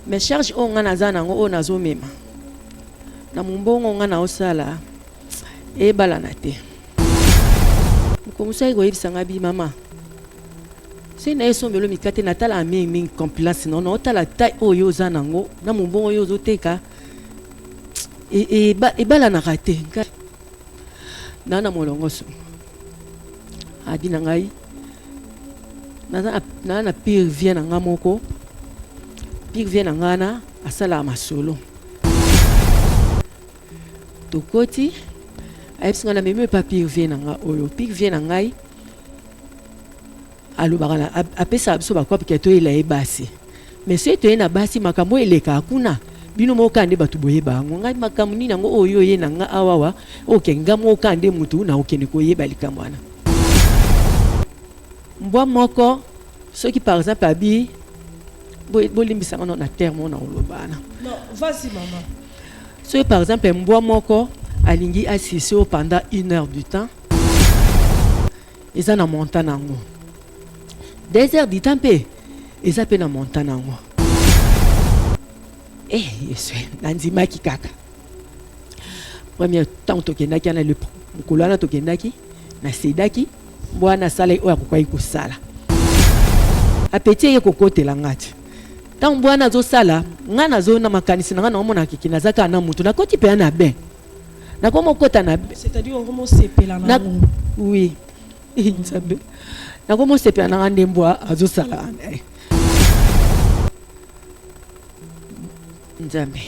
Mais charge oyo nga naza nango oyo nazomema na mombongo nga naosala ebalana te. Mokolo mosusu ayaki koyebisa nga bi mama soki naye esombelo mikate natalaka mingi mingi compilance na naotala taille oyo oza nango na mombongo oyo ozoteka ebalanaka te. Na na molongoso abi na ngai naza na na pire vie na ngai moko, pire vie na ngai na asalaka masolo. Tokoti ayebisi ngai namemi epa pire vie na ngai oyo pire vie na ngai alobaka na apesaka biso bakope ke toyela ye basi, mais soki toye na basi makambo oyo elekaka kuna bino moko kaka nde bato boyeba yango. Ngai makambo nini yango oyo oye na nga awawa oke nga moko kaka nde mutu na okende koyeba likambo wana. Mbwa moko soki par exemple abi bolimbisa nga na terme oyo na koloba wana. Non, vas-y maman. Soki par exemple mbwa moko alingi asise oyo pendant une heure du temps eza na montant nango, 2 heures du temps mpe eza mpe na montant nango. Eh Yesu, nandimaki kaka premier ntango tokendaki wana le mokolo wana tokendaki nasedaki mbwa wana asalaki oyo akokaki kosala apeti eye kokotela nga ti ntango mbwa wana azosala nga nazo na makanisi na nga naomona keke naza kaka na mutu nakoti mpenza na bain nakomi okota na c'est-à-dire okomi osepela na yango. Oui, Nzambe, nakomi osepela na nga nde mbwa azosala wana. Nzambe,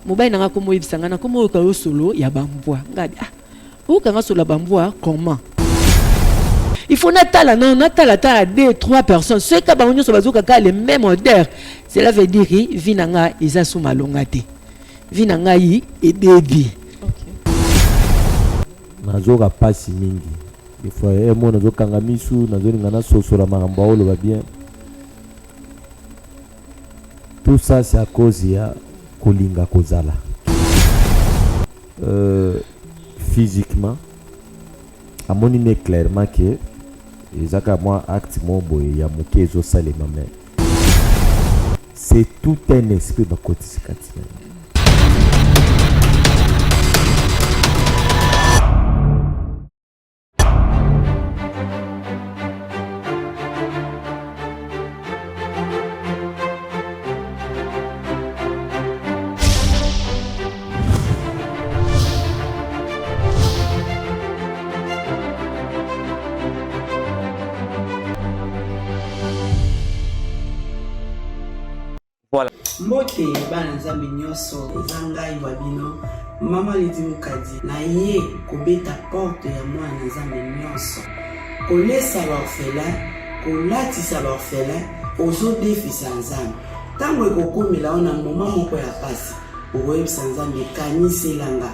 mobali na nga akomi oyebisa nga nakomi oyoka yo solo ya bambwa. Nga abi ah, oyoka nga solo ya bambwa comment? Il faut natala non natala tala deux trois personnes soki ka bango nyonso bazoka kaka le même odeur, cela veut dire vie na nga eza su malonga te, vie na ngai ebebi. Nazoka pasi mingi des fois emo nazokanga misu nazolinga nasosola makambo aoloba bien. Tout ça c'est à cause ya kolinga kozala physiquement amoni ne clairement que eza kaka mwa acte moko boye ya moke ezosalema, mais c'est tout un esprit bakotisi kati na ye. Voilà. Mbote bana Nzambe nyonso, eza ngai wa bino Mama Lydie Mukadi, naye kobeta porte ya mwana Nzambe nyonso, kolesa ba orphelin, kolatisa ba orphelin, ozodefisa Nzambe. Tango ekokomela yo na moment moko ya pasi, okoyebisa Nzambe kanisela nga.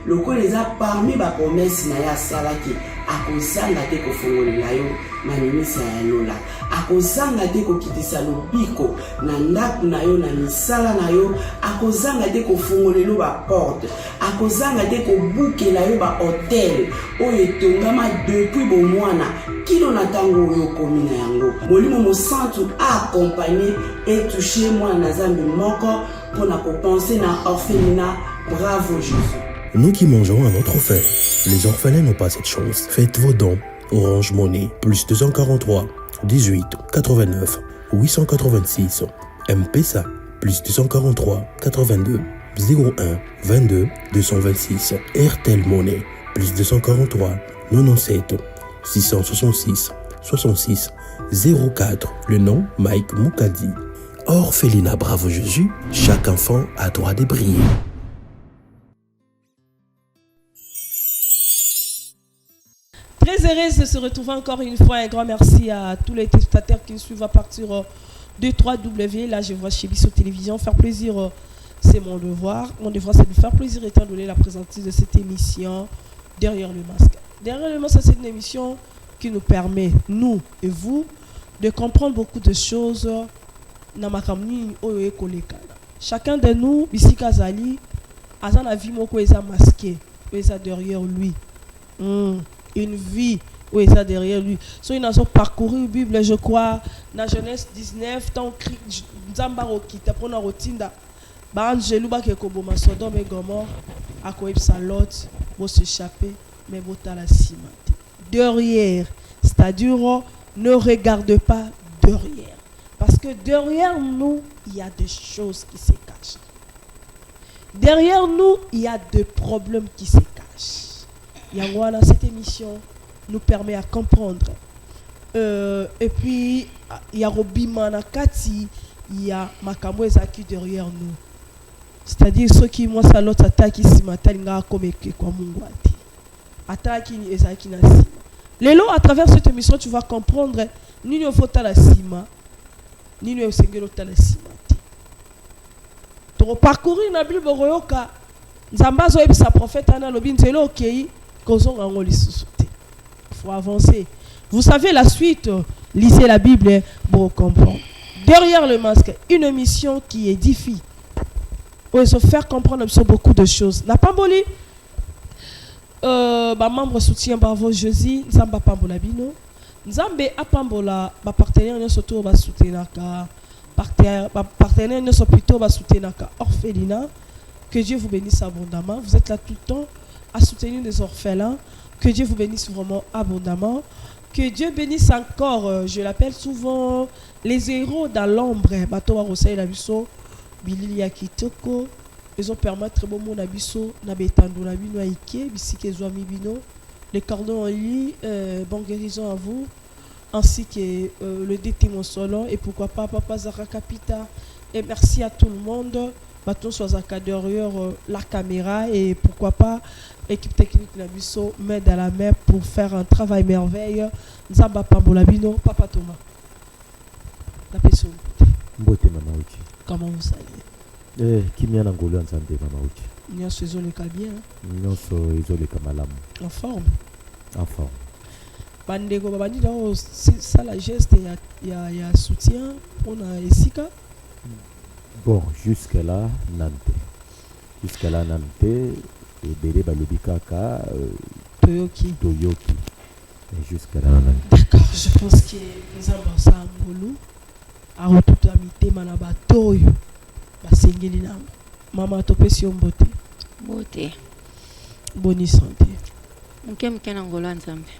Lokola eza parmi ba promesse na ye asalaki, akozanga te kofongolela yo maninisa ya lola. Akozanga te kokitisa lobiko na ndako na yo, na misala na yo. Akozanga te kofongolela yo ba porte. Akozanga te kobukela yo ba hotel oyo etongama depuis bomwana kino na ntango oyo okomi na yango. Molimo Mosantu a accompagner et toucher mwana na Nzambe moko mpo na kopenser na orphelinat. Bravo Jésus. Nous qui mangeons à notre faim, les orphelins n'ont pas cette chance. Faites vos dons. Orange Money, plus 243 18 89 886. M-Pesa, plus 243 82 01 22 226. Airtel Money, plus 243 97 666 66 04. Le nom Mike Mukadi. Orphelinat Bravo Jésus, chaque enfant a droit de briller. Très heureuse de se retrouver encore une fois. Un grand merci à tous les téléspectateurs qui nous suivent à partir de 3W. Là, je vois chez Bisso Télévision. Faire plaisir, c'est mon devoir. Mon devoir, c'est de faire plaisir étant donné la présentatrice de cette émission Derrière le masque. Derrière le masque, c'est une émission qui nous permet, nous et vous, de comprendre beaucoup de choses. Na makambo nini oyo ekolekana. Chacun de nous, bisika azali, aza na vie moko eza masqué, oyo eza derrière lui. Une vie Oyo eza derrière lui. Soki nazo parcourir Bible, je crois na Genèse 19, ntango Nzambe akokita mpona kotinda baangelu bake koboma Sodome et Gomorre, akoyebisa Lot: bos'échapper, mais botala nsima te. Derrière, c'est-à-dire ne regarde pas derrière, parce que derrière nous, il y a des choses qui se cachent. Derrière nous, il y a des problèmes qui se cachent. Yango wana, cette émission nous permet à comprendre. Et puis, il y a kobima na kati, il y a makambo ezalaki derrière nous. C'est-à-dire soki mwasi Lot ataki nsima, atalingaka koma ekeko ya mungwa te, atalaki ezalaki na nsima. Lelo, à travers cette émission, tu vas comprendre nini ofo otala nsima, nini osengeli otala nsima te. Tokoparcourir na Bible, bokoyoka Nzambe azoyebisa prophète wana, alobi: nzela okei, kozonga yango lisusu te, faut avancer. Vous savez la suite, lisez la Bible pour comprendre. Derrière le masque, une émission qui édifie, oyo ezofaire comprendre biso beaucoup de choses. Napamboli bamembre soutien, bravo Josi, Nzambe apambola bino, Nzambe apambola bapartenaire nyonso to basoutenaka, bapartenaire nyonso plutôt basoutenaka orphelinat. Que Dieu vous bénisse abondamment. Vous êtes là tout le temps à soutenir les orphelins. Que Dieu vous bénisse vraiment abondamment. Que Dieu bénisse encore, je l'appelle souvent les héros dans l'ombre, bato bakosalela biso bilili ya kitoko, ezopermettre bomona biso na betando na bino ya ike bisika ezwami bino. Les cordons en lit, bonne guérison à vous, ainsi que le DT Mosolo et pourquoi pas Papa Zara Capita. Et merci à tout le monde, bato nyonso azalaka derrière la caméra et pourquoi pas équipe technique na biso, main dans la main pour faire un travail merveille. Nzambe apambola bino. Papa Thomas, napesi yo mbote. Mbote, mama Uchi. Comment vous allez? Eh, kimia na ngolu ya Nzambe, mama Uchi. Nyonso ezoleka bien? Nyonso ezoleka malamu. En forme? En forme. Bandeko babandi na osala geste ya soutien mpona esika? Bon, jusque là nanu te, jusque là nanu te. Ebele balobi kaka toyoki. Toyoki, mais jusque là nanu te. D'accord, je pense que Nzambe asala ngolu, akotuta mitema na bato oyo basengeli na mama. Topesi yo mbote. Mbote. Boni santé? Moke moke na ngolo ya Nzambe.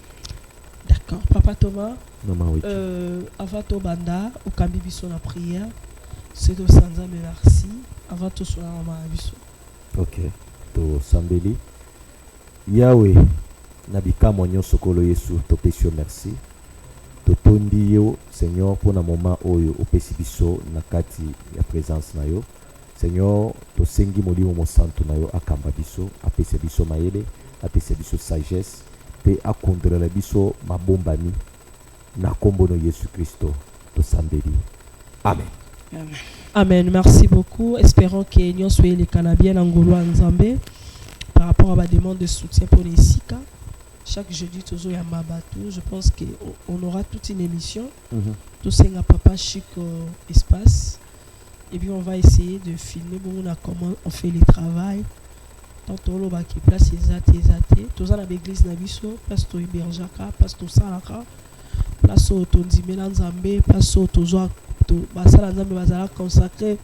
D'accord, papa Thomas. Mama Uchi. Avant tobanda, okambi biso na prière, soki tosala Nzambe merci avant tosola mama na biso. Ok, tosambeli. Yawe na bikamwa nyonso, Nkolo Yesu, topesi yo merci, totondi yo Seigneur mpona moment oyo opesi biso na kati ya présence na yo. Seigneur, tosengi Molimo Mosantu na yo akamba biso, apesa biso mayele, apesa biso sagesse mpe akondolela biso mabombami. Na nkombo na Yesu Kristo tosambeli, amen. Amen. Amen. Merci beaucoup. Espérons que nyonso elekana bien na ngolu ya Nzambe par rapport à ma demande de soutien pour les sika. Chaque jeudi, tozoyamba bato. Je pense qu'on aura toute une émission. Tosenga papa Chic espace. Et puis on va essayer de filmer, bon, on a comment on fait le travail. Tant tolobaki place eza te, eza te. Toza na église na biso, place to hébergeaka, place tosalaka, place oyo tondimela Nzambe, place oyo tozwa basala Nzambe bazala consacré,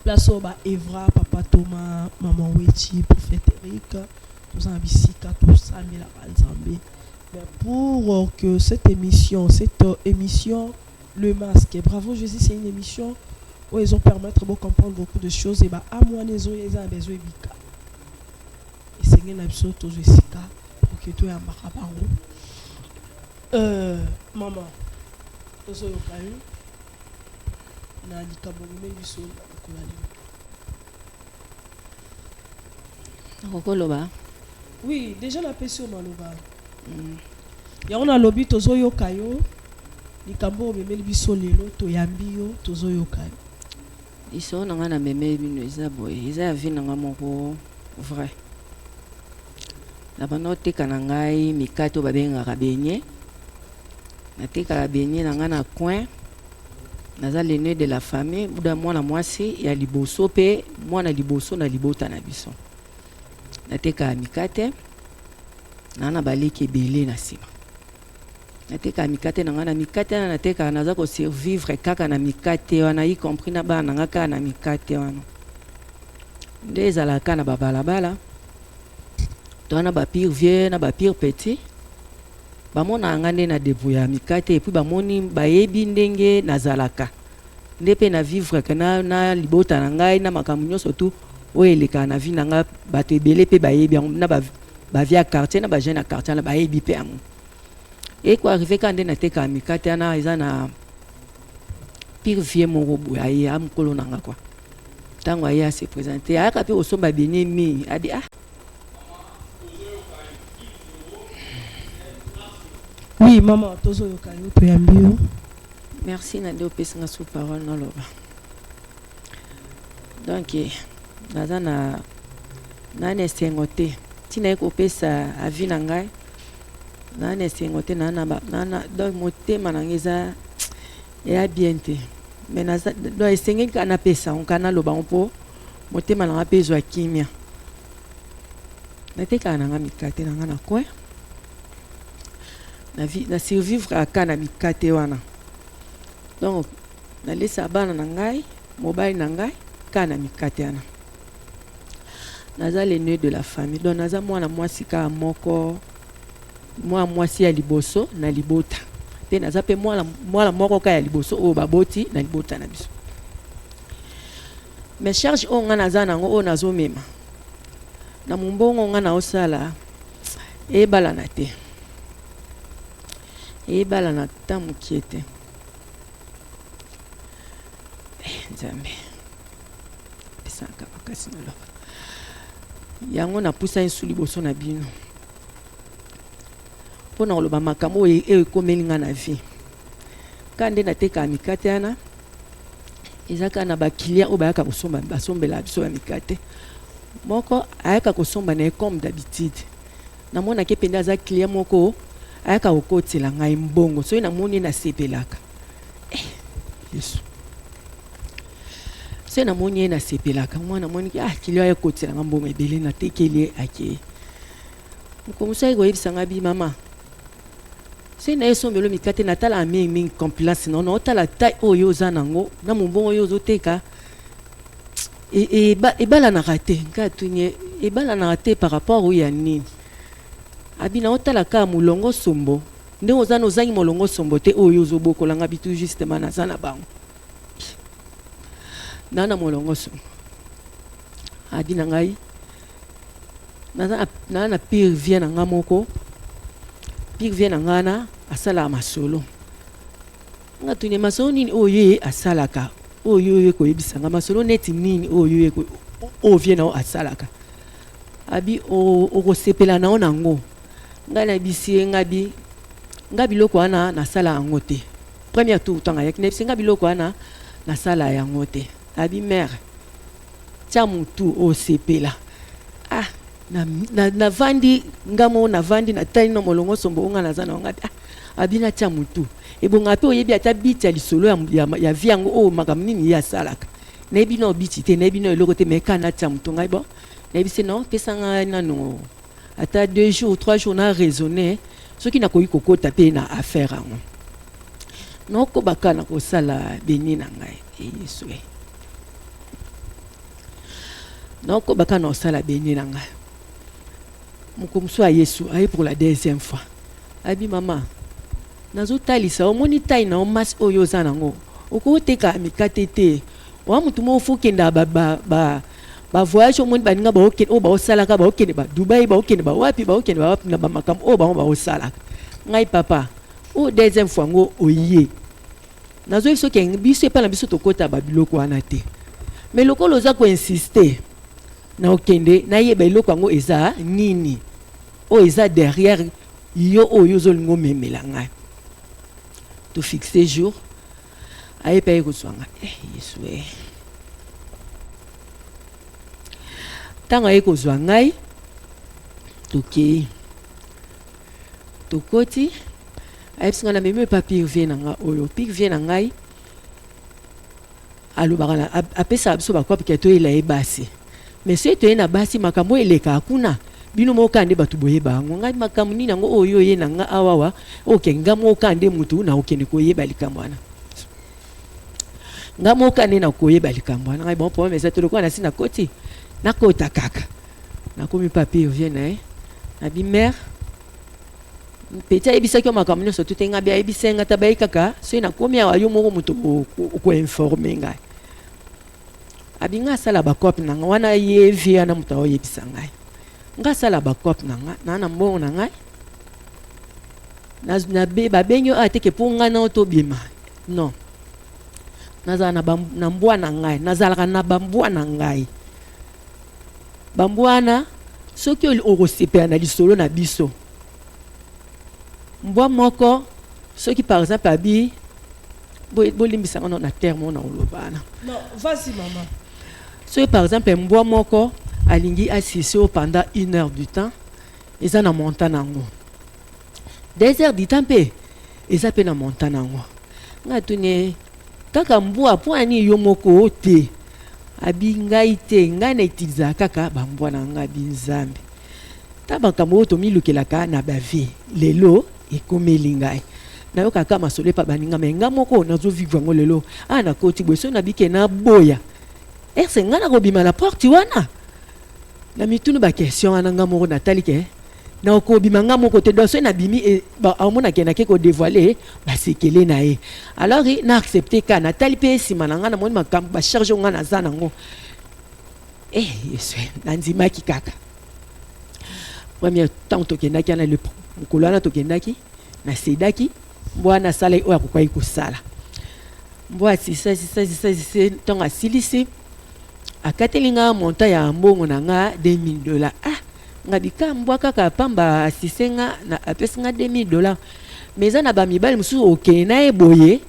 place oyo baevra papa Thomas, mama Weti, prophète Eric. Toza na bisika tosambelaka Nzambe. Mais pour que cette émission Le Masque, bravo Jésus, c'est une émission où ils ont permettre de comprendre beaucoup de choses et ba amwana ezoya eza na besoin ebika, esengeli na biso tozwa esika oke toyambaka bango. Mama, tozoyoka yo na likambo omemeli biso na mokolo ya lelo. Nakokoloba? Oui, déjà napesi yo maloba. Yango nalobi tozoyoka yo, likambo oyo omemeli biso lelo, toyambi yo, tozoyoka yo. Lisolo na ngai namemeli bino eza boye, eza ya vie na ngai moko vrai. Na banda oteka na ngai mikate oyo babengaka beignet. Natekaka beignet na ngai na coin. Naza l'aîné de la famille, buda mwana mwasi ya liboso mpe mwana liboso na libota na biso. Natekaka mikate naa na baleki ebele na nsima. Natekaka mikate na ngai, na mikate wana natekaka naza ko survivre kaka na mikate wana, y compris na bana na ngai kaka na mikate wana. Nde ezalaka kaka na ba balabala, toza na ba pire vieux na ba pire petit, bamonaka ngai nde na debrouillaka mikate et puis bamoni bayebi ndenge nazalaka, nde pe na vivraka na, na libota na ngai na makambo nyonso tout oyo elekaka na vie na ngai, bato ebele pe bayebi yango, na ba, ba vieux ya quartier na ba jeunes ya quartier wana bayebi pe yango. Eko arrive kaka nde natekaka mikate wana, eza na pire vieux moko boye aye, a mukolo na nga quoi. Tango aye a se presenter, ayaka pe kosomba beignet mingi, abi ah. Oui maman, tozoyoka yo, toyambi yo. Merci na nde opesi nga sous parole naloba. Donc naza na na na esengo te ntina ye kopesa avis na ngai na na esengo te na na na donc motema na ngai eza eya bien te mais naza donc esengeli kaka napesa yango kaka naloba yango mpo motema na ngai mpe ezwa kimia. Natekaka na ngai mikate na ngai na coin na, na survivre aka na mikate wana donc Nalesa bana na ngai, mobali na ngai kaka na mikate wana. Naza l'aine de la famille, donc naza mwana mwasi kaka moko, mwana mwasi ya liboso na libota. Pe naza pe mwana, mwana moko kaka ya liboso oyo baboti na libota na biso. Mais charge oyo ngai naza nango, oyo nazomema na mombongo ngai naosala, ebalana te, ebalana ata mokie te. Eh, Nzambe pesaka makasi naloba yango, napusani su liboso na bino mpo na koloba makambo oyo ekomeli nga na vie. Ka nde natekaka mikate wana, eza kaka na baclient oyo bayaka kosomba, basombela biso ya mikate. Moko ayaka kosomba na ye comme d'habitude, namonaki mpenza aza client moko ayaka kokotela ngai mbongo. Soki namoni ye nasepelaka. Eh, Yesu, soki namoni ye nasepelaka. Mwana amoniki ah, client aye kokotela ngai mbongo ebele, natekeli ye, akei. Mokolo mosusu ayeki koyebisa ngai bi mama, soki naye esombelo mikate, natalaka mingimingi compliance na yo, naotala taille oyo oza nango na mombongo oyo ozoteka ebalanaka te. Ngai atuni ye ebalanaka te par rapport oyo ya nini? Abi naotala kaka molongo sombo ndenge oza na ozangi molongo sombo te oyo ozobokola nga bitu justement naza na bango na na molongo sombo. Abi na ngai naza na na pire vie na nga moko, pire vie na ngai na asalaka masolo. Nga tuni masolo nini oyo ye asalaka, oyo ye koyebisa nga masolo neti nini oyo ye oyo vie na yo asalaka? Abi okosepela na yo nango. Ngai nayebisi ye, nga bi nga biloko wana nasala yango te. Premier tour ntango ayaki, nayebisi nga biloko wana nasala yango te. Abi mère, tia mutu osepela. Ah, navandi nga moko, navandi natali na molongo sombo oyo nga naza na nga. Ah, abi natia mutu ebonga mpe oyebi ata biti ya lisolo ya, ya, ya vie yango oyo makambo nini ye asalaka. Nayebi na biti te, nayebi na eloko te, mais kaka natia mutu ngai bon. Nayebisi non, pesa ngai nano ata 2 jours 3 jours na raisonner soki nakoki kokota mpe na affaire yango. Nakoba kaka na kosala beni na ngai. E Yesu e, nakoba kaka na kosala beni na ngai. Mokolo mosusu ya Yesu aye pour la deuxième fois, abi mama, nazotalisa omoni taille na yo, masse oyo oza nango, okoteka mikate te. Oya motu moko fo okenda ba, ba, ba, ba voyage, omoni baninga baokende oyo baosalaka, baokende ba Dubai, baokende bawapi, baokende bawapi na bamakambo oyo bango baosalaka. Ngai papa, oyo deuxième fois yango oye, nazoyebi soki biso epai na biso tokota babiloko wana te, mais lokola oza koinsiste na okende nayeba eloko yango eza nini oyo eza derrière yo oyo ozolinga omemela ngai. Tofixe jour, aye mpe aye kozwa ngai. Eh, Yesu e, ntango aye kozwa ngai, tokei tokoti, ayebisi ngai namemi epa pire vie na ngai oyo pire vie na ngai alobaka na apesaka biso bakope ke toyela ye basi. Mais soki toye na basi, makambo oyo elekaka kuna Bino moko kaka nde bato boyeba yango. Ngai makambo nini yango oyo oye na nga awawa, oke nga moko kaka nde mutu na okende koyeba likambo wana. Nga moko kaka nde nakoyeba likambo wana. Ngai bon problème eza te lokola nasi nakoti, nakota kaka. Nakomi papi ovie na ye. Nabi mère, petit ayebisaki yo makambo nyonso tout te, ngai be ayebisa nga ta bayi kaka soki nakomi awa yo moko moto okoinforme ngai. Abi nga asala ba coop na nga wana ye vie wana moto aoyebisa ngai. Nga asala ba coop na nga, na na mbongo na ngai. Na, na be, babengi yo awa te ke mpo ngai nao tobima. Non. Nazala na, ba, na mbwa na ngai, nazalaka na bambwa na ngai. Bambwa wana soki okosepela na lisolo na biso. Mbwa moko soki par exemple abi bolimbisa nga na terme oyo nakoloba wana. Non, vas-y maman. Soki par exemple mbwa moko alingi asise yo pendant une heure du temps, eza na montant nango. 2 heures du temps mpe eza mpe na montant nango. Nga atuni ye kaka mbwa mpo ya nini yo moko te? Abi ngai te, ngai na utilisaka kaka bambwa na ngai. Abi Nzambe, ta makambo oyo tomilukelaka na ba vie lelo ekomeli ngai. Nayokaka masolo epa baninga, me nga moko nazo vivre yango lelo. Ah, nakoti boye soki nabike naboya ese ngai nakobima na porte wana na mituni ba question wana nga moko natali ke nakobima nga moko te. Donc soki nabimi e, amona ke nake kodévoile basekele na ye, alors na accepte ka natali mpe nsima na ngai, namoni makambo bacharge oyo ngai naza nango. Eh Yesu, nandimaki kaka. Premier ntango tokendaki wana, le mokolo wana tokendaki, nasedaki mbwa wana asalaki oyo akokaki kosala. Mbwa asisa sisa sisa sisa, ntango asilisi akateli nga montant ya mbongo na nga 2000 $. Ah, nga bika mbwa kaka pamba asise nga na apesi nga 2000 $. Mais eza na bamibali mosusu okende na ye boye,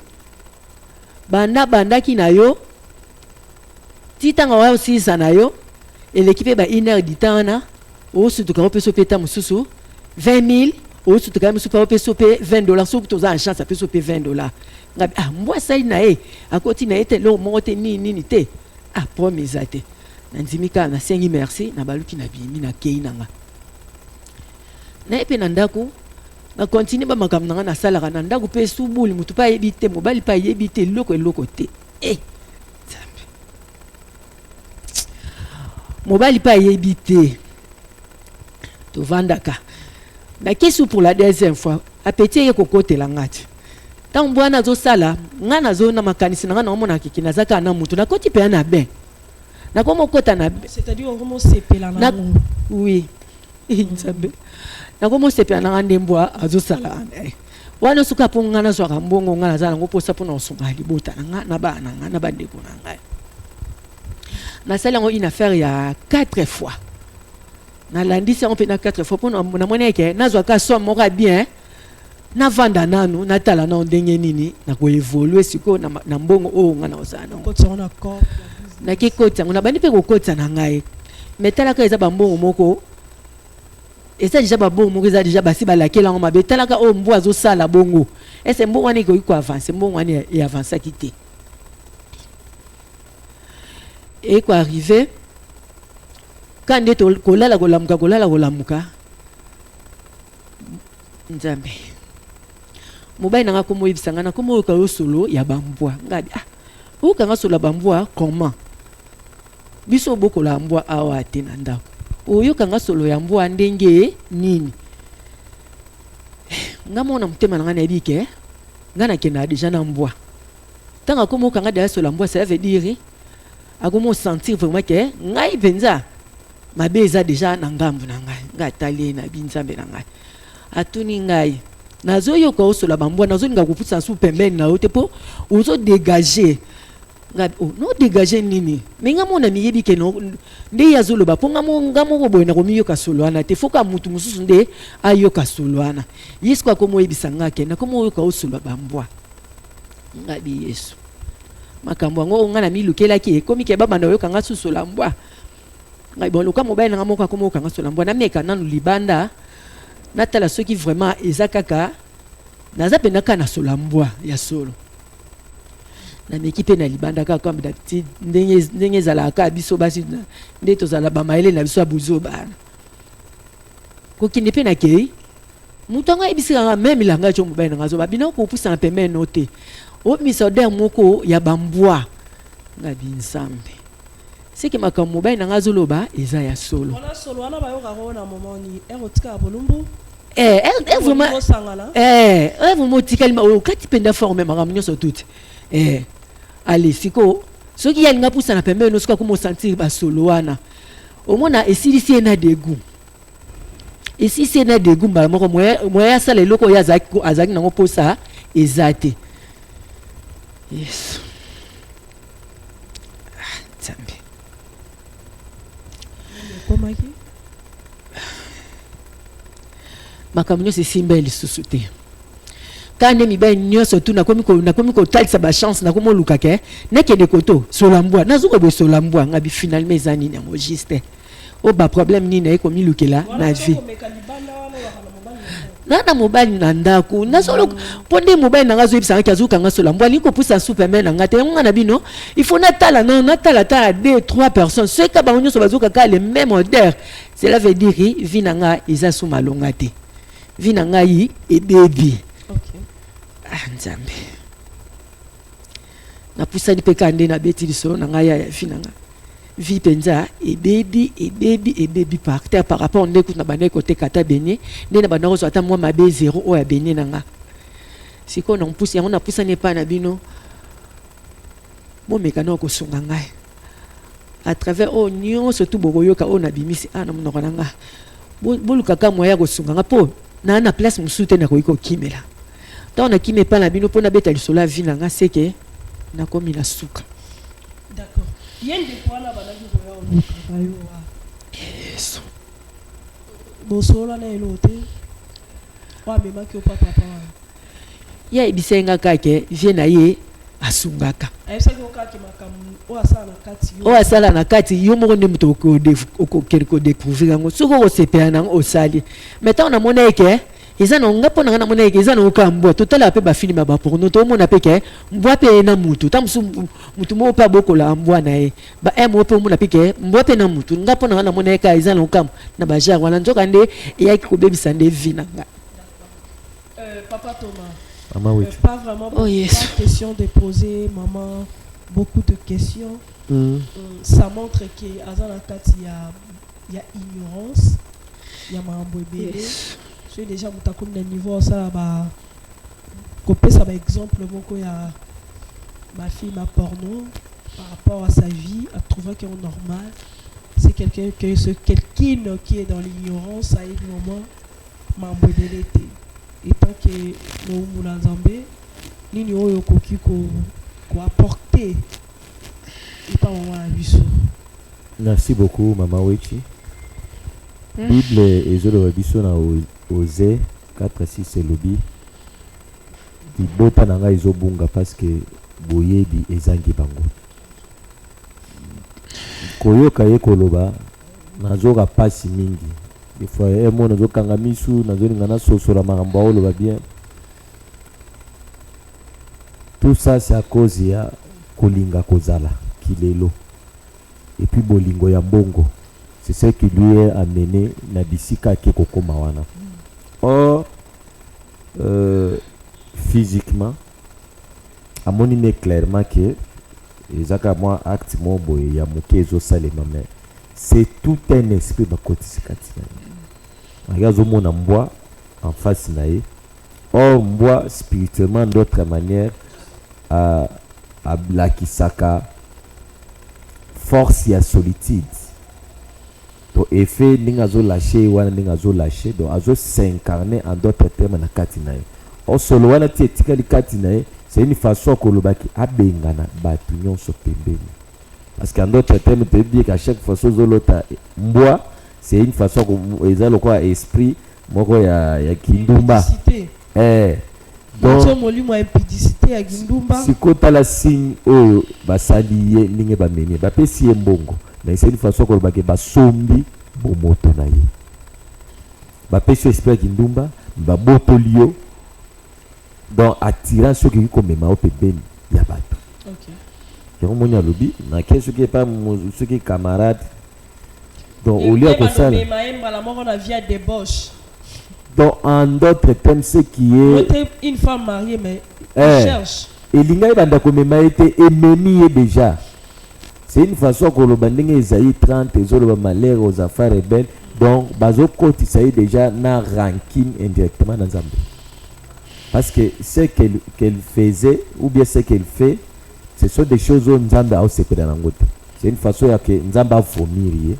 banda bandaki na yo ti ntango oya osilisa na yo eleki mpe ba une heure du temps wana, osutuka opesa mpe ta mosusu 20 000, osutuka ye mosusu mpe opesa mpe 20 $. Soki toza na chance, apesa mpe 20 $. Nga ah, mbwa asali na ye, akoti na ye te, eloko moko te, nini nini te. Ah, problème eza te, nandimi kaka, nasengi merci, nabaluki, nabimi, nakei na nga na ye mpe na ndako. Na continue bamakambo na nga nasalaka na ndako mpe subuli motu mpe ayebi te, mobali mpe ayebi te, eloko eloko te. Eh, Nzambe, mobali mpe ayebi te. Tovandaka nakesi pour la deuxième fois, apeti eye kokotela nga ti ntango mbwana azosala nga nazo na makanisi na nga, naomona keke naza kaka na mutu, nakoti mpenza na bain, nakoma okota na C'est-à-dire okomosepela na nango. Oui, Nzambe, nakomosepela na nga nde mbwa azosala wana. Soki mpo nga nazwaka mbongo, nga naza nango mposa mpona kosunga libota na nga, na bana na nga, na bandeko na ngai. Nasali yango une affaire ya 4 fois, nalandisi yango mpe na 4 fois mpo namoni eke nazwaka somme moko ya bien, navanda nanu, natala nano ndenge nini nakoévolue sikoyo na mbongo oyo nga nakozala nango. Okotisa yango na corps. Nake kotisa yango, nabandi mpe kokotisa na ngai, mais talaka eza bambongo moko, eza déjà babongo moko, eza déjà basi balakela yango mabe. Talaka oyo mbwa azosala bongo, ese mbongo wana ekoki koavance? Mbongo wana eavansaki te. Ekoarrive ka nde kolala kolamuka, kolala kolamuka. Nzambe, mobali na nga kombo oyebisa nga, nakoma oyoka yo solo ya bambwa. Nga ah, oyokanga solo ya bambwa comment? Biso obokola mbwa awa te na ndako, oyokanga solo ya mbwa ndenge nini? Nga moko na motema na nga nayebi ke nga nakendaka déjà na mbwa. Ntango akoma okanga deja solo ya mbwa, cela veut dire akoma osentir vraiment ke ngai mpenza mabe eza déjà na ngambu na ngai. Ngai atali ye na bi Nzambe na ngai, atuni ngai: nazoyoka osola bambwa, nazolinga kopusa su pembeni na yo te mpo ozodégage ngai. Oh, no dégage nini? Me nga mona miyebi ke no, nde ye azoloba mpo nga moko boye nakomiyoka solo wana te, foka mutu mosusu nde ayoka solo wana. Ye sikoyo akoma oyebisa nga ke nakoma oyoka osolo bambwa. Nga bi Yesu, makambo yango oyo nga na milukelaki ekomi ke babanda oyoka nga susola mbwa. Ngai bon, loka mobali na nga moko akoma okanga sola mbwa, nameka nanu libanda, natala soki vraiment eza kaka naza mpenza kaka na sola mbwa ya solo. Nameki mpe na libanda kaka comme d'habitude, ndenge ndenge ezalaka kaka biso basi nde tozala bamayele na biso ya buzoba. Kokende mpe nakei, moto yango ayebisi kaka meme langage oyo mobali na ngai azoba bino kopusana pembeni no te, obimisa odeur moko ya bambwa. Ngabi Nzambe, seke makambo mobali na ngai azoloba eza ya solo. Wana solo wana bayokaka oyo na moment ni ere otikaka bolumbu. Eh, eh, eh, vraiment eh, eh, vraiment otikali okati mpenza forme makambo nyonso tuti. Eh, ale sikoyo soki ye alinga pusana pembeni no, soki akoma osentir basolo wana, omona esilisi ye na dégoût, esilisi ye na dégoût mbala moko. Moye asala eloko oyo azalaki nango mposa eza te. Yesu, ah, Nzambe. Ekomaki Makambo nyonso esimba ye lisusu te. Kaka nde mibali nyonso tu nakomi kotalisa bachance, nakomi oluka ke nakende koto sola mbwa, nazoka boye sola mbwa. Ngabi finalement eza nini yango juste oyo baproblème nini naye komilukela na vie na mobali na ndako? Nazoluka mpo nde mobali na nga azoyebisanga ke azokanga sola mbwa, alingi kopusa supe me na nga te. Yango nga na bino, il faut natala no natala tala deux, trois personnes. Soki ka bango nyonso bazoka kaka le même odeur, cela veut dire vie na nga eza su malonga te, vie na ngai ebebi. Ah, Nzambe. Napusani mpe kaka nde nabeti lisolo na ngai ya vie na ngai. Vie mpenza ebebi, ebebi, ebebi par terre par rapport nde kutu na bandaki koteka ata benie, nde na bandaki kozwa ata mwa mabe zero oyo ya benie na nga. Sikoyo na mpusi yango, napusani epai na bino, bomeka na kosunga ngai à travers oyo nyonso tu bokoyoka oyo nabimisi awa na monoko na nga. Bolukaka moyen ya kosunga nga, mpo na place mosusu te nakoki kokimela. Ntango nakimi epai na bino mpo nabeta lisolo ya vie na nga, seke nakomi na suka. D'accord. Ye ndeko wana bandaki koya olukaka yo wa? Yesu. Bosolola na eloko te? Oyo amemaki yo pa papa wana? Ye ayebisaki nga kaka ke vie na ye asungaka. Ayebisaki yo kaka makambo oyo asala na kati yo? Oyo asala na kati yo moko nde moto okokende kodécouvrir yango. Soki okosepela na yango, osali. Mais ntango namona ye ke eza na nga, mpo na nga namona ye ke eza na oka mbwa. Totalaka mpe bafilm ya baporno, tomona mpe ke mbwa mpe ye na mutu. Ntango mosusu mutu moko mpe abokolaka mbwa na ye, ba moko mpe omona mpe ke mbwa mpe na mutu. Nga mpo na nga namona ye kaka eza na okambo na bagenre wana, nzoka nde eyaki kobebisa nde vie na nga. Papa Thomas, Maman Wetu. Pas vraiment. Oh, yes. Pas question de poser maman beaucoup de questions. Ça montre que aza na kati ya ignorance ya makambo ebele. Soki déjà moto akomi na niveau osala ba kopesa ba exemple moko ya bafilm ya porno par rapport à sa vie, à trouver que normal, c'est quelqu'un que c'est quelqu'un qui est dans l'ignorance. Ayebi moment makambo ebele te. Etant que mowumbu na Nzambe, nini oyo okoki koapporter epa mama na biso? Merci beaucoup, Mama Wechi. Bible ezoloba biso na Osée 4 6, elobi: libota na ngai ezobunga parce que boyebi ezangi bango. Koyoka ye koloba, nazoka pasi mingi. Des fois emo nazokanga misu, nazolinga nasosola makambo aoloba bien. Tout ça, c'est à cause ya kolinga kozala kilelo et puis bolingo ya mbongo. C'est ce qui lui est amené na bisika ake kokóma wana. Or physiquement amoni ne clairement ke eza kaka mwa acte moko boye ya moke ezosalema, mais c'est tout un esprit bakotisi kati na ye. Ake azomona mbwa en face na ye. Or mbwa spirituellement, d'autre manière, alakisaka force ya solitude to effet ndenge azolâcher ye wana, ndenge azolâcher, donc azosincarner en d'autres termes na kati na ye. Or solo wana ti etikali kati na ye, c'est une façon ya kolobaki abengana bato nyonso pembeni, parce qu'en d'autres termes toyebi qu'à chaque fois so ozolota mbwa, c'est une façon eza lokola esprit moko ya kindumba. Impudicité. Eh, donc so molimo ya impudicité, ya kindumba. Sikoyo tala signe oyo basali ye, ndenge bamemi ye, bapesi ye mbongo, mais c'est une façon kolobaki basombi bomoto na ye. Bapesi yo esprit ya kindumba, babotoli yo, donc attirance soki ekoki komema yo pembeni ya bato. Yango moni alobi nake soki epa soki camarade. Donc au lieu ya kosala mbala moko na vie ya débauche. Donc en d'autres termes, ce qui est une femme mariée, mais eh, cherche. Elingaki banda komema ye te, ememi ye déjà. C'est une façon ya koloba ndenge Esaïe 30 ezoloba malheur aux enfants rebelles. Donc bazokotisa ye déjà na rancune indirectement na Nzambe, parce que ce qu'elle faisait ou bien ce qu'elle fait, ce sont des choses oyo Nzambe aosepela nango te. C'est une façon ya ke Nzambe avomir ye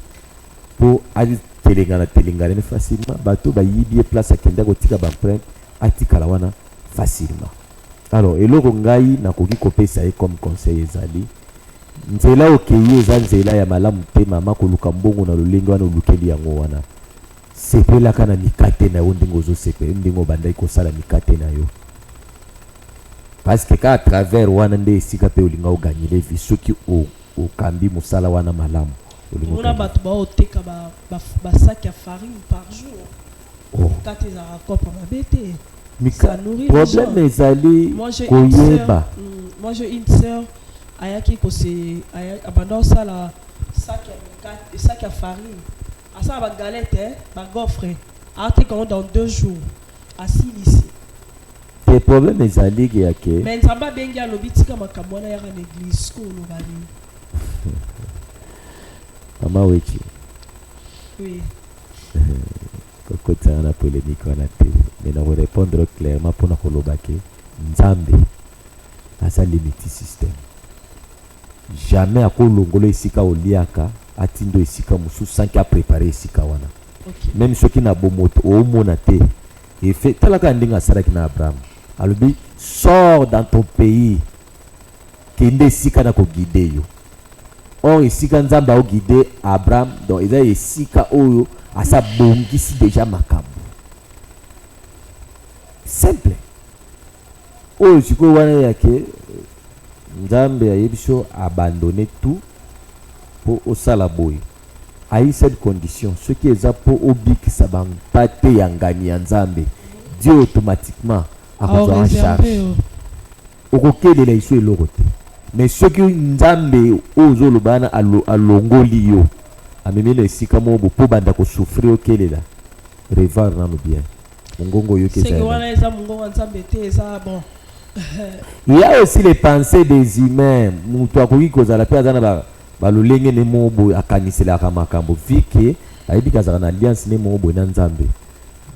mpo atelengana telengana ne facilement. Bato bayibi ye place akenda kotika baempreinte, atikala wana facilement. Alors eloko ngai nakoki kopesa ye comme conseil ezali: nzela okei eza nzela ya malamu te, mama. Koluka mbongo na lolenge wana olukeli yango wana, sepelaka na mikate na yo ndenge ozosepela, ndenge obandaki kosala mikate na yo, parce que ka à travers wana nde esika mpe olinga oganyele vie. Soki okambi mosala wana malamu, olinga omona ogagner. Bato baoteka basac ya farine par jour. Oh. Kati ezalaka kopa mabe te. Mika Ça nourrit les problème gens. Ezali Moi, j'ai une sœur, koyeba. Moi, j'ai une sœur ayaki kose abanda osala sac ya mikate, sac ya farine, asala bagalette, eh, bagaufre, ateka yango dans 2 jours, asilisi. Te, problème ezali ya ke Mais Nzambe abengi, alobi tika makambo wana, yaka na église. Ko oloba nini? Mama Wechi, Oui. Kokotisaka na polémique wana te, mais na korépondre clairement mpona koloba ke Nzambe aza limiti système. Jamais akolongola esika oliaka, atindo esika mosusu sans que aprépare esika wana. Même soki na bomoto oomona te efe, tala kaka ndenge asalaki na Abraham. Alobi: "Sors dans ton pays, kende esika na koguide yo." Or esika Nzambe aoguide Abraham, donc eza esika oyo asa bongisi déjà makambo. Simple. Oyo sikoyo wana yake Nzambe ayebi so abandonne tout mpo osala boye, ayi cette condition: soki eza mpo obikisa bampate ya ngani ya Nzambe, Dieu automatiquement akozwa en charge. Okokelela iso eloko te. Mais soki Nzambe oyo ozoloba wana alongoli yo, amemi na esika moko bo mpo banda kosouffrir, okelela, revoir nano bien mongongo oyoki eza seke ya wana eza mongongo ya Nzambe te, eza bon. Il y a aussi les pensées des humains. Moto akoki kozala mpe aza na balolenge ne moko boye akaniselaka makambo, vu que ayebi kazala na alliance ne moko boye na Nzambe.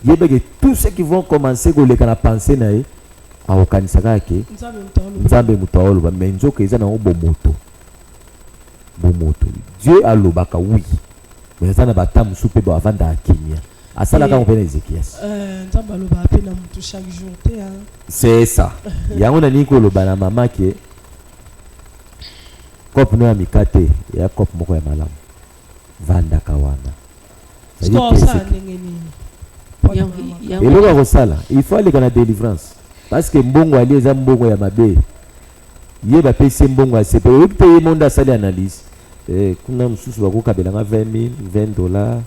Yebeke tous ceux qui vont commencer koleka na pensée na ye, akokanisa kaka ke Nzambe moto aloba. Nzambe moto aoloba, mais nzoka eza nango bomoto, bomoto. Dieu alobaka, oui, mais eza na bata mosusu mpe bo avandaka kimia, asalaka yango mpe na Ézéchias. Nzambe alobaka mpe na motu chaque jour te, hein. C'est ça. Yango nalingi koloba na mama ke kope no ya mikate eya kope moko ya malamu, vandaka wana. C'est-à-dire Sikoyo que osala ndenge nini? Eloko ya kosala, il faut aleka na délivrance, parce que mbongo ali eza mbongo ya mabe. Ye bapesi ye mbongo ya sepe, oyoki mpe ye monde asali analyse. Kuna mosusu bakokabelanga 20 000, 20 dollars,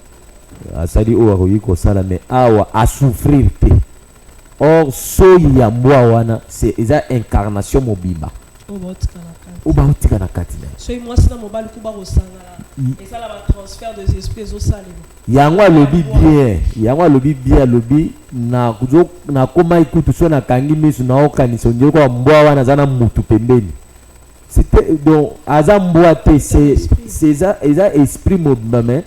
asali oyo akoki kosala, mais awa asouffrir te. Or soyi ya mbwa wana, c'est eza incarnation mobimba oyo baotika na kati. Oyo baotika na kati na ye. Soki mwasi na mobali ku bakosangana, ezala batransfert des esprits ezosalema. Yango alobi bien, yango alobi bien, alobi nakomaki kutu so nakangi miso, naokanisa ondire kwa mbwa wana aza na mutu pembeni. C'était donc aza mbwa te, c'est eza esprit mobimba, mais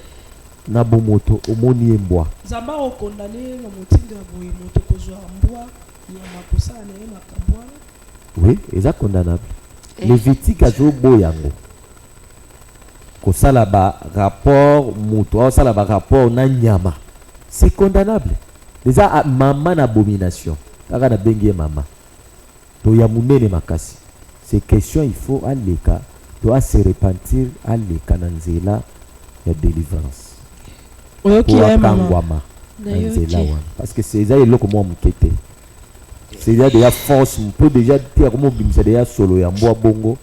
na bomoto omoni ye mbwa. Nzambe akokondane na motindo ya boye, moto kozwa mbwa, nyama, kosala na ye makambo wana? Oui, eza condamnable. Lévitique azoboya yango, kosala barapport, moto aosala barapport na nyama, c'est condamnable. Eza mama na abomination kaka nabengi ye mama to ya monene makasi. C'est question, il faut aleka to ase repentir, aleka na nzela ya délivrance. Oyoki po ye, mama? Akangwama na Nayoki. nzela wana, parce que c'est eza eloko mwa moke te, c'est déjà déjà force mpo déjà te akomobimisa déjà solo ya mbwa bongo.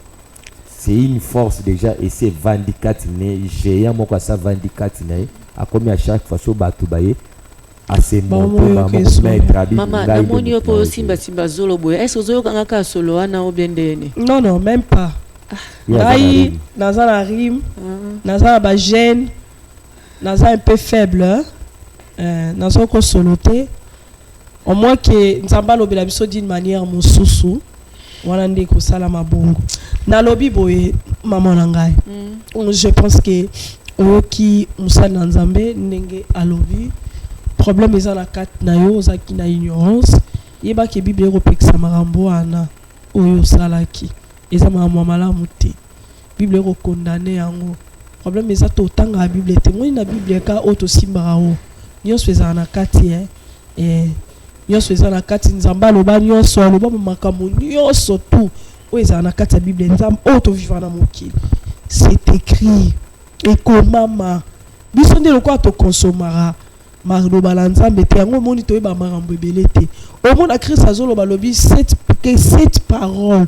C'est une force déjà esi evandi kati na ye, géant moko asi avandi kati na ye, akomi à chaque fois so bato baye ase monte. Bamoyoka esolo. Maître abi Mama, ngai nde namoni yo moto mpo na osimbasimba zolo boye. Est ce ozoyokanga kaka solo wana o bien ndeni? Non, non, même pas. Ye aza na Ngai rhume. Naza na rhume, naza na bagene. Naza un peu faible, hein? Nazo kosolo te. Au moins que Nzambe alobela biso d'une manière mosusu, wana nde ekosalama bongo. Nalobi boye, mama na ngai. Je pense que oyoki mosali na Nzambe ndenge alobi. Problème eza na kati na yo, ozalaki na ignorance. Yebaki Bible ekopekisa makambo wana oyo osalaki. Eza makambo ya malamu te. Bible ekokondane yango. Problème eza totangaka Bible te. Moni na Bible ka oyo tosimbaka o. Nyonso ezala na kati, eh. Nyonso eza na kati. Nzambe aloba nyonso, aloba makambo nyonso tout oyo ezala na kati ya Bible. Nzambe oyo tovivre na mokili, c'est écrit, ekomama. Biso nde lokola tokonsomaka maloba na Nzambe te, yango omoni toyeba makambo ebele te. Omona Christ azoloba, alobi que cette parole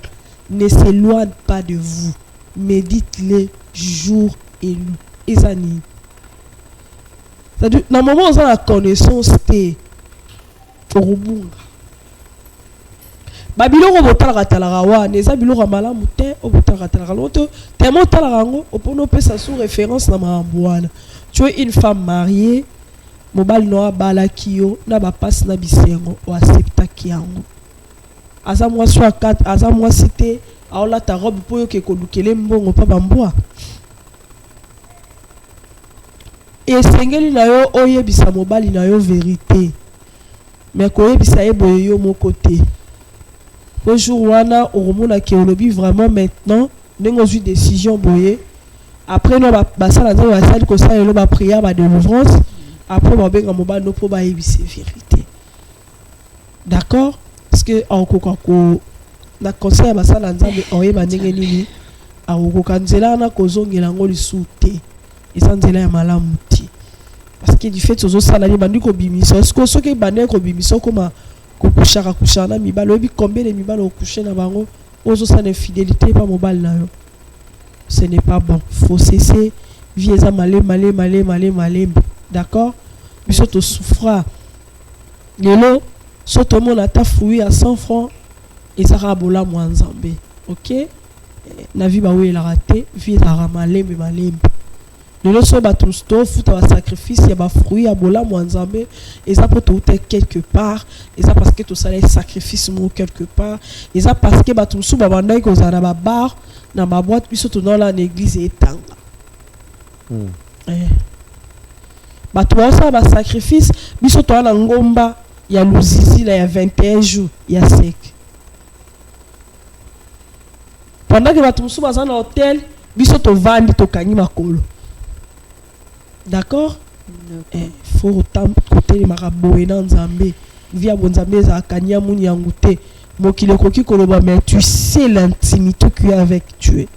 ne s'éloigne pas de vous, médite-les jour et nuit. Eza nini? C'est-à-dire, na moment oza na connaissance te, okobunga. Babiloko botalaka talaka wana eza biloko ya malamu te. Oyo botalaka talaka yango te, tellement otalaka yango, opona opesa sous référence na makambo wana. Tu es une femme mariée, mobali no abalaki yo na bapasi na bisengo, oacceptaki yango. Aza mwasi oyo aza mwasi te, aolata robe mpo oyoke kolukele mbongo mpa bambwa. Esengeli na yo oyebisa mobali na yo vérité, mais koyebisa ye boye yo moko te, po jour wana okomonaki olobi vraiment maintenant ndenge ozwi décision boye. Après no basala Nzambe basali kosala elo baprière, badélivrance, après babenga mobali no mpo bayebisa vérité, d'accord? Parce que akokoka ko na conseil ya basala Nzambe, oyeba ndenge nini akokoka nzela wana kozongela yango lisusu te. Eza nzela ya malamu te, parce que du fait ozosala nini, bandi kobimisa sikoyo. Soki ebandaki kobimisa, okoma kokushaka kushaka na mibali. Oyebi combien de mibali okushe na bango? Ozosala infidélité epa mobali na yo, ce n'est pas bon, faut cesser. Vie eza male male male male malembe, d'accord? Biso tosouffra. Lelo so tomona ata fruit ya 100 francs, eza kaka bolamu ya Nzambe, ok? Na vie bawelaka te, vie ezalaka malembe malembe. Lelo so bato mosusu tofuta basacrifice ya bafruit ya bolamu ya Nzambe, eza mpo touta quelque part, eza parce que tosala sacrifice moko quelque part, eza parce que bato mosusu babandaki kozala na babar, na baboîte, biso tonaola na église etanga. Bato baosala basacrifice, biso toza na ngomba ya Luzizila ya 21 jours ya sec, pendant que bato mosusu baza na hotel, biso tovandi tokangi makolo, d'accord? Faut kotelemaka boye na Nzambe. Vie ya bonzambe ezalaka niamu yangu te. Mokili ekoki koloba, mais tu sais l'intimité que tu as avec Dieu.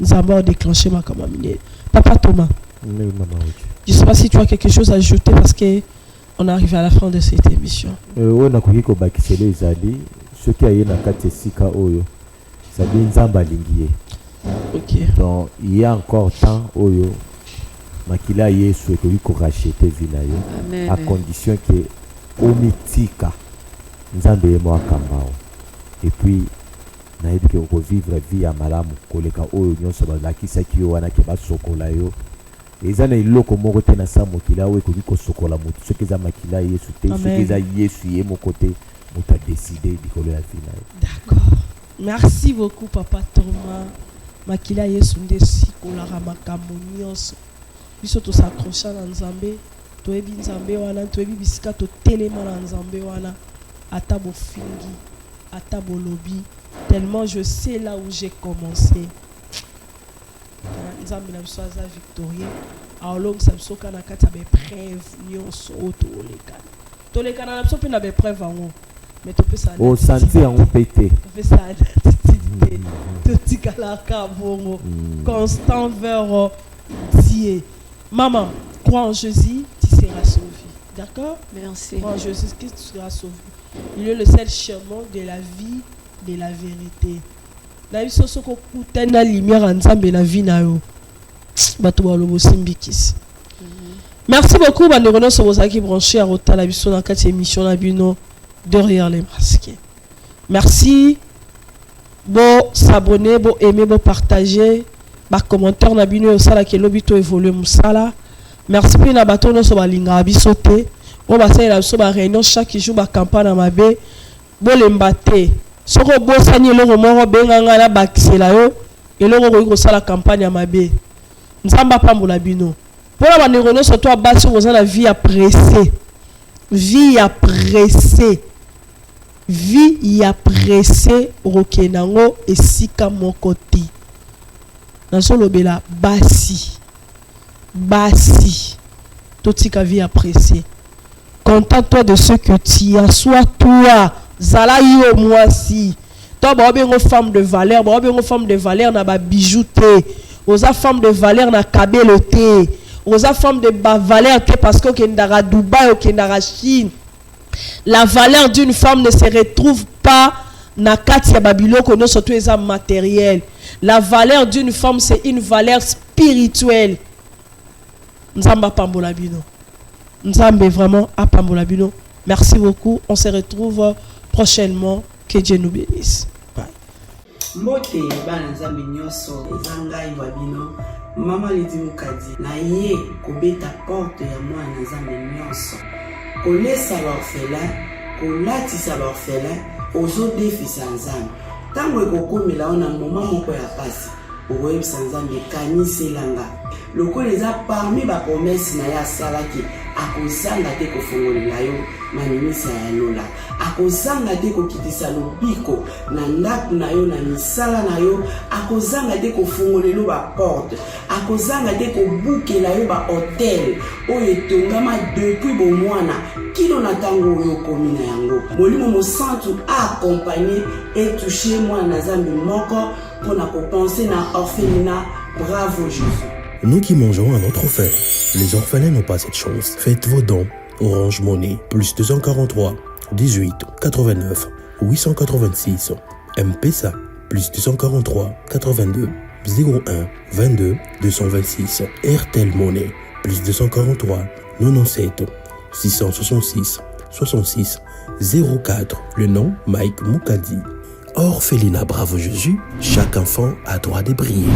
Nzambe adéclenché makambo ya minene. Papa Thomas, Oui, maman, oui. je sais pas si tu as quelque chose à ajouter, parce que on arrive à la fin de cette émission. Oyo nakoki kobakisela ezali, soki aye na kati esika oyo, c'est-à-dire Nzambe alingi ye. Donc il y a encore temps oyo makila ya Yesu ekoki koracheter vie na yo. Amen. À condition ke omitika Nzambe ye mo akamba o, et puis nayebi ke okovivre vie ya malamu koleka oyo nyonso balakisaki yo wana ke basokola yo. Eza na eloko moko te na sa mokili oyo ekoki kosokola motu soki eza makila ya Yesu te. Amen. Soki eza Yesu ye moko te moto adécider likolo ya vie na ye. D'accord, merci beaucoup, papa Thomas. Makila Yesu nde esikolaka makambo nyonso. Biso tos'accrocha na Nzambe, toyebi Nzambe wana, toyebi bisika totelema na Nzambe wana. Ata bofingi, ata bolobi, tellement je sais là où j'ai commencé. Nzambe na biso aza victorieux, aolongisa biso kaka na kati ya baépreuve nyonso oyo tolekana. Tolekana na biso mpe na baépreuve yango, mais topesa Osanti yango mpe te. Topesa attitude te, totikalaka bongo constant vers Dieu. Maman, crois en Jésus, tu seras sauvé, d'accord? Merci. Crois en Jésus-Christ, tu seras sauvé. Il est le seul chemin de la vie, de la vérité. Na biso, soki okutani na lumière ya Nzambe na vie na yo, bato baloba osimbikisi. Merci beaucoup, bandeko nyonso bozalaki branché ya kotala biso na kati ya émission na bino Derrière les masques. Merci, bo s'abonner, bo aimer, bo partager. Bacommentaire na bino osalaki elobi to évolue mosala. Merci mpe na bato nyonso balingaka biso te, oyo basalela biso ba réunion chaque jour, ba campagne ya mabe. Bolemba te. Soki obosani eloko moko, benga ngai, nabakisela yo eloko okoki kosala campagne ya mabe. Nzambe apambola bino. Mpona bandeko nyonso to basi oyo boza na vie ya pressé, vie ya pressé, vie ya pressé, okokende yango esika moko te. Nazolobela basi. Basi, totika vie ya pressé. Contente-toi de ce que tu as. Sois toi, zala yo mwasi to baobengo femme de valeur. Baobengo femme de valeur na babijou te, oza femme de valeur na kabelo te, oza femme de valeur te parce que okendaka Dubai, okendaka Chine. La valeur d'une femme ne se retrouve pas na kati ya babiloko nyonso to eza matériel. La valeur d'une femme, c'est une valeur spirituelle. Nzambe apambola bino. Nzambe vraiment apambola bino. Merci beaucoup, on se retrouve prochainement. Que Dieu nous bénisse. Bye. Mbote bana Nzambe nyonso, eza ngai wa bino Mama Lidi Mukadi. Na ye kobeta porte ya mwana Nzambe nyonso, kolesa baorphelin, kolatisa baorphelin. Ozodefisa Nzambe, ntango ekokomela yo na moma moko ya pasi, okoyebisa Nzambe: "Kaniselanga." Lokola eza parmi bapromese na ye asalaki, akozanga te kofongolela yo maninisa ya lola, akozanga te kokitisa lobiko na ndako na yo, na misala na yo, akozanga te kofongolela yo baporte, akozanga te kobukela yo bahotel oyo etongama depuis bomwana kino na ntango oyo okomi na yango. Molimo Mosantu aaccompagne, etouche mwana na Nzambe moko mpona kopense na orphelinat Bravo Jésus. Nous qui mangeons à notre faim, les orphelins n'ont pas cette chance. Faites vos dons. Orange Money, plus 243 18 89 886. M-Pesa, plus 243 82 01 22 226. Airtel Money, plus 243 97 666 66 04. Le nom, Mike Mukadi. Orphelinat Bravo Jésus, chaque enfant a droit de briller.